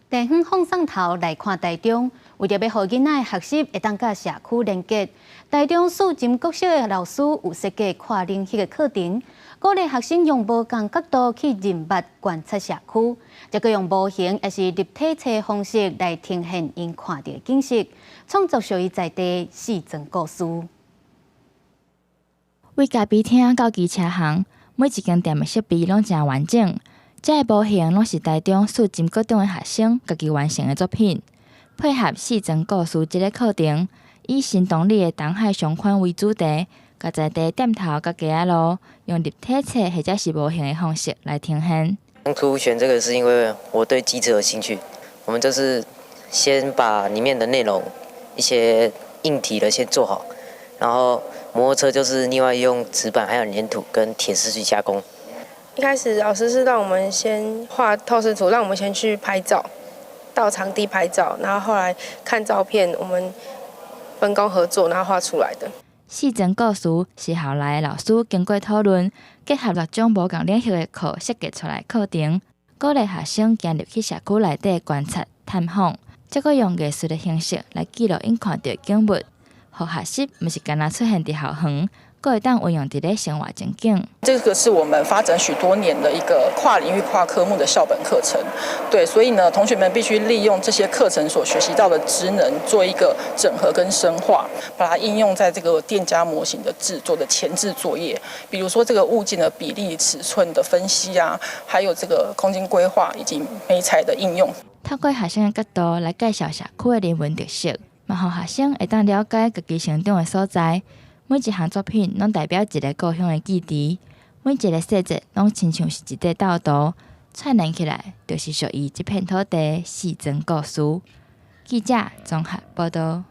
地方放送頭來看台中，為著欲予囡仔的學習會當佮社區連結，台中素貞國小的老師有設計跨領域的課程，鼓勵學生用無仝角度去認捌觀察社區，再閣用模型抑是立體冊方式來呈現𪜶看著的景色，創作屬於在地四層故事。對咖啡廳到機車行，每一間店的設備攏誠完整。這个模型攏是台中素貞國中的學生家己完成的作品，配合四層故事這个課程，以新東里的東海商圈為主題，共在地店頭佮街仔路，用立體冊或者是模型的方式來呈現。當初選這個是因為我對機車有興趣，我們就是先把裡面的內容一些硬體的先做好，然後摩托車就是另外用紙板還有黏土跟鐵絲去加工。一開始老師是讓我們先畫透視圖，讓我們先去拍照，到場地拍照，然後後來看照片，我們分工合作，然後畫出來的。四層故事是校內的老師經過討論，結合六種無仝領域的課設計出來課程，鼓勵學生行入去社區內底觀察探訪，再閣用藝術的形式來記錄𪜶看著的景物，予學習毋是干焦出現佇校園，閣會當運用佇咧生活情景。這個是我們發展許多年的一個跨領域、跨科目的校本課程。對，所以呢，同學們必須利用這些課程所學習到的職能，做一個整合跟深化，把它應用在這個店家模型的製作的前置作業，比如說這個物件的比例、尺寸的分析啊，還有這個空間規劃以及媒材的應用。透過學生的角度來介紹社區的人文特色，嘛予學生會當了解家己成長的所在。每一項作品攏代表一个故鄉的記憶，每一个細節攏親像是一塊斗圖，串聯起來就是屬於這片土地四層故事。記者綜合報導。